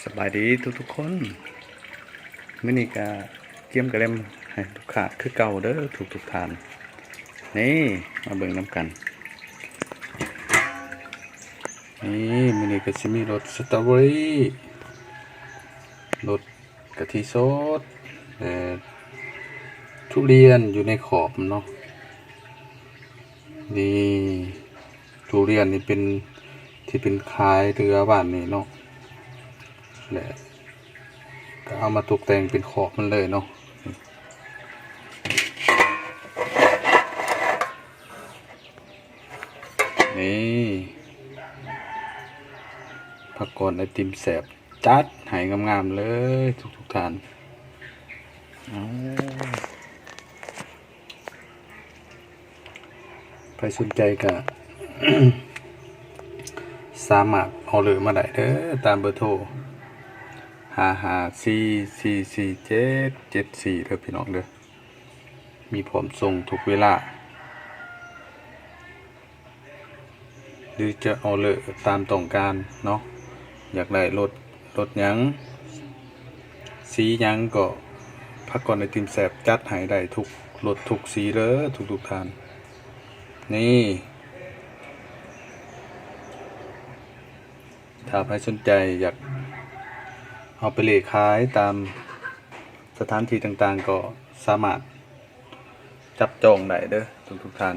ສະບາຍດີທຸກໆຄົນ ມື້ນີ້ກະກຽມກະແລັມໃຫ້ລູກຄ້າຄືເກົ່າເດີທຸກໆທ່ານ. ນີ້ ມາເບິ່ງນຳກັນ ນີ້ ມື້ນີ້ກະຊິມີລົດສະຕໍເບີຣີ ລົດກະທິສົດ ແລະ ທຸລຽນຢູ່ໃນຂອບເນາະ. ນີ້ ທຸລຽນນີ້ເປັນ ທີ່ເປັນຂາຍເທື່ອບ້ານນີ້ເນາະ ແລະ ກະເອົາມາຕົກແຕ່ງເປັນຂອບມັນເລີຍເນາະ. ນີ້ ພັກກ່ອນໄອຕິມແຊບ ຈັດໃຫ້ງາມໆເລີຍທຸກໆທ່ານ. ເອົາ ໃຜສົນໃຈກະ ສາມາດອໍເດີມາໄດ້ເດີ ຕາມເບີໂທ ຫ້າຫ້າສີ່ສີ່ສີ່ເຈັດເຈັດສີ່ ເດີພີ່ນ້ອງເດີ ມີພ້ອມສົ່ງທຸກເວລາ. ຫຼືຈະອໍເດີຕາມຕ້ອງການເນາະ ຢາກໄດ້ລົດ ລົດຫຍັງ ສີຫຍັງກໍ ພັກກ່ອນໄອຕິມແຊບຈັດໃຫ້ໄດ້ທຸກລົດທຸກສີເດີທຸກໆທ່ານ. ນີ້ ຖ້າໃຜສົນໃຈຢາກເອົາໄປເລຂາຍຕາມສະຖານທີ່ຕ່າງໆ ກໍສາມາດ ຈັບຈອງໄດ້ເດີທຸກໆທ່ານ.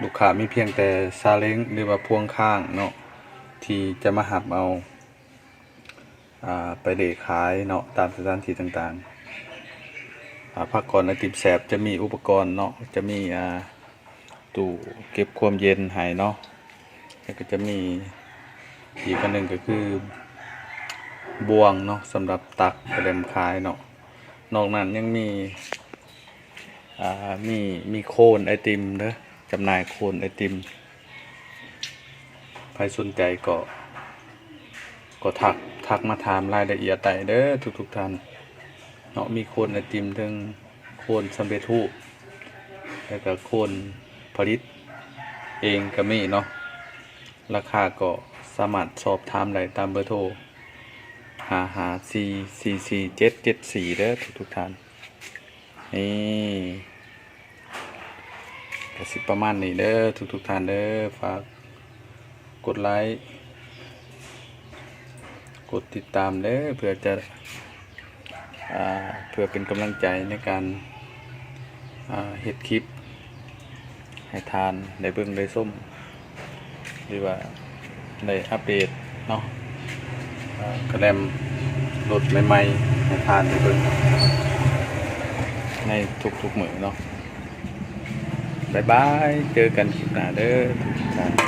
ລູກຄ້າມີພຽງແຕ່ຊາເລັງ ຫຼືວ່າພວງຄ້າງເນາະ ທີ່ຈະມາຮັບເອົາ ອາ ໄປເລຂາຍເນາະ ຕາມສະຖານທີ່ຕ່າງໆ. ອາ ພັກກ່ອນໄອຕິມແຊບຈະມີອຸປະກອນເນາະ ຈະມີ ອາ ຕູ້ເກັບຄວາມເຢັນໃຫ້ເນາະ ແລ້ວກໍຈະມີອີກອັນໜຶ່ງກໍຄືບ່ວງເນາະ ສຳລັບຕັກກະແລັມຂາຍເນາະ. ນອກນັ້ນຍັງມີ ອາ ມີ ມີໂຄນໄອຕິມເດີ ຈຳໜ່າຍໂຄນໄອຕິມ. ໃຜສົນໃຈກໍ ກໍທັກ ທັກມາຖາມລາຍລະອຽດໄດ້ເດີທຸກໆທ່ານເນາະ. ມີໂຄນໄອຕິມ ເຖິງໂຄນສຳເລັດຮູບ ແລ້ວກໍໂຄນຜະລິດເອງກໍມີເນາະ. ລາຄາກໍສາມາດສອບຖາມໄດ້ຕາມເບີໂທ ຫ້າຫ້າສີ່ສີ່ສີ່ເຈັດເຈັດສີ່ ເດີທຸກໆທ່ານ. ນີ້ ກະຊິປະມານນີ້ເດີທຸກໆທ່ານເດີ. ຝາກກົດໄລ ກົດຕິດຕາມເດີ ເພື່ອຈະ ອາ ເພື່ອເປັນກຳລັງໃຈໃນການ ອາ ເຮັດຄລິບໃຫ້ທ່ານໄດ້ເບິ່ງໄດ້ຊົມ ຫຼືວ່າໄດ້ອັບເດດເນາະ ອາ ກະແລັມລົດໃໝ່ໆໃຫ້ທ່ານໄດ້ເບິ່ງໃນທຸກໆມື້ເນາະ. ບາຍບາຍ ເຈີກັນຄລິບໜ້າເດີທຸກໆທ່ານ.